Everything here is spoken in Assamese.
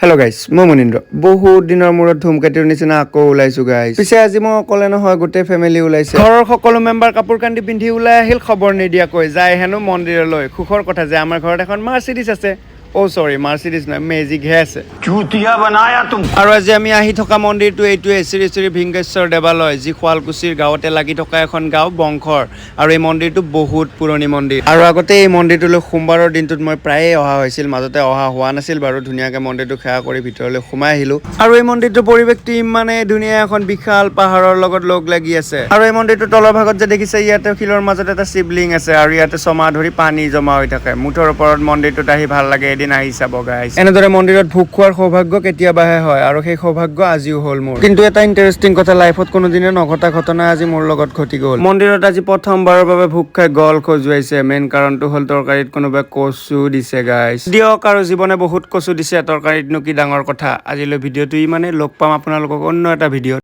হেল্ল' গাইছ, মই মনীন্দ্ৰ। বহুত দিনৰ মূৰত ধুমকেতুৰ নিচিনা আকৌ ওলাইছো গাইছ। পিছে আজি মই অকলে নহয়, গোটেই ফেমিলি ওলাইছে। ঘৰৰ সকলো মেম্বাৰ কাপোৰ কানি পিন্ধি ওলাই আহিল খবৰ নিদিয়াকৈ, যায় হেনো মন্দিৰলৈ। সুখৰ কথা যে আমাৰ ঘৰত এখন মাৰ্চিডিছ আছে। অ' চৰি, মাৰ্চিডিছ নহয়, মেজিকহে আছে। चूतिया बनाया तुम। আৰু আজি আমি আহি থকা মন্দিৰটো এইটোৱে, শ্ৰী শ্ৰী ভিংগেশ্বৰ দেৱালয়, যি শুৱালকুছিৰ গাঁৱতে লাগি থকা এখন গাঁও বংশৰ। আৰু এই মন্দিৰটো বহুত পুৰণি মন্দিৰ। আৰু আগতে এই মন্দিৰটোলৈ সোমবাৰৰ দিনটোত মই প্ৰায়ে অহা হৈছিল, মাজতে অহা হোৱা নাছিল বাৰু। ধুনীয়াকৈ মন্দিৰটো সেৱা কৰি ভিতৰলৈ সোমাই আহিলোঁ। আৰু এই মন্দিৰটোৰ পৰিৱেশটো ইমানেই ধুনীয়া, এখন বিশাল পাহাৰৰ লগত লগ লাগি আছে। আৰু এই মন্দিৰটোৰ তলৰ ভাগত যে দেখিছে, ইয়াতে শিলৰ মাজত এটা শিৱলিং আছে আৰু ইয়াতে ছমাহ ধৰি পানী জমা হৈ থাকে। মুঠৰ ওপৰত মন্দিৰটোত আহি ভাল লাগে, এদিন আহি চাব গাইছ। এনেদৰে মন্দিৰত ভোগ খোৱাৰ সৌভাগ্য কেতিয়াবাহে হয় আৰু সেই সৌভাগ্য আজিও হ'ল মোৰ। কিন্তু এটা ইণ্টাৰেষ্টিং কথা, লাইফত কোনোদিনে নঘটা ঘটনা আজি মোৰ লগত ঘটি গ'ল। মন্দিৰত আজি প্ৰথমবাৰৰ বাবে ভোগ খাই গল খজুৱাইছে। মেইন কাৰণটো হ'ল তৰকাৰীত কোনোবাই কচু দিছে গাইছ। দিয়ক আৰু, জীৱনে বহুত কচু দিছে তৰকাৰীতনো কি ডাঙৰ কথা। আজিলৈ ভিডিঅ'টো ইমানেই। লগ পাম আপোনালোকক অন্য এটা ভিডিঅ'ত।